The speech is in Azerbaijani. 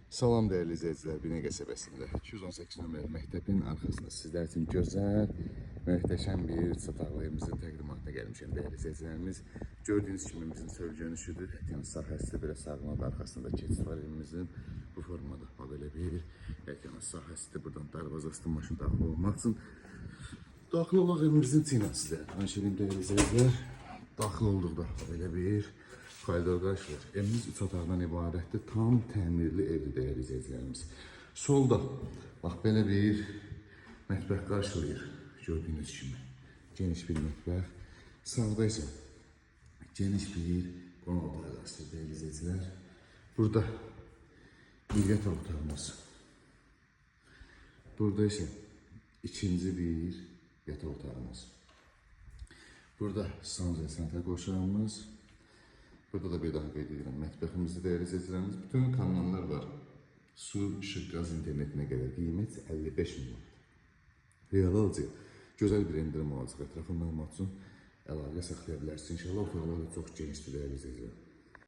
Salam dəyərli izləyicilər, Binə qəsəbəsində 218 nömrəli məktəbin arxasında sizlər üçün gözəl, möhtəşəm bir çataqlı evimizin təqdimatına gəlmişəm dəyərli izləyicilərimiz. Gördüyünüz kimi evimizin çöl görünüşüdür. Həyətin sahəsi belə sağına da arxasında keçid var evimizin bu formada. Bax belə bir həyətin sahəsidir. Buradan darvazasıdır maşın daxil olmaq üçün. Daxil olaq evimizin içi ilə sizə tanış edeyim dəyərli izləyicilər. Daxil olduqda belə bir koridor qarşılayır. Evimiz 3 otaqdan ibarətdir. Tam təmirli evdir dəyərli izləyicilərimiz. Solda bax belə bir mətbəx qarşılayır. Gördüyünüz kimi geniş bir mətbəx. Sağda isə geniş bir qonaq otağı qarşılayır dəyərli izləyicilər. Burada bir yataq otağımız. Burada isə ikinci bir yataq otağımız. Burada sanuzel sanitar qovşağımız. Burada da bir daha qeyd edirəm, mətbəximizdə dəyərli izləyicilərimiz bütün kanallar var. Su, işıq, qaz, internetinə qədər qiymət 55 min manat. Real alıcıya gözəl bir endirim olacaq. Ətraflı məlumat üçün əlaqə saxlaya bilərsiniz. İnşallah otaqlar da çox genişdir dəyərli izləyicilər.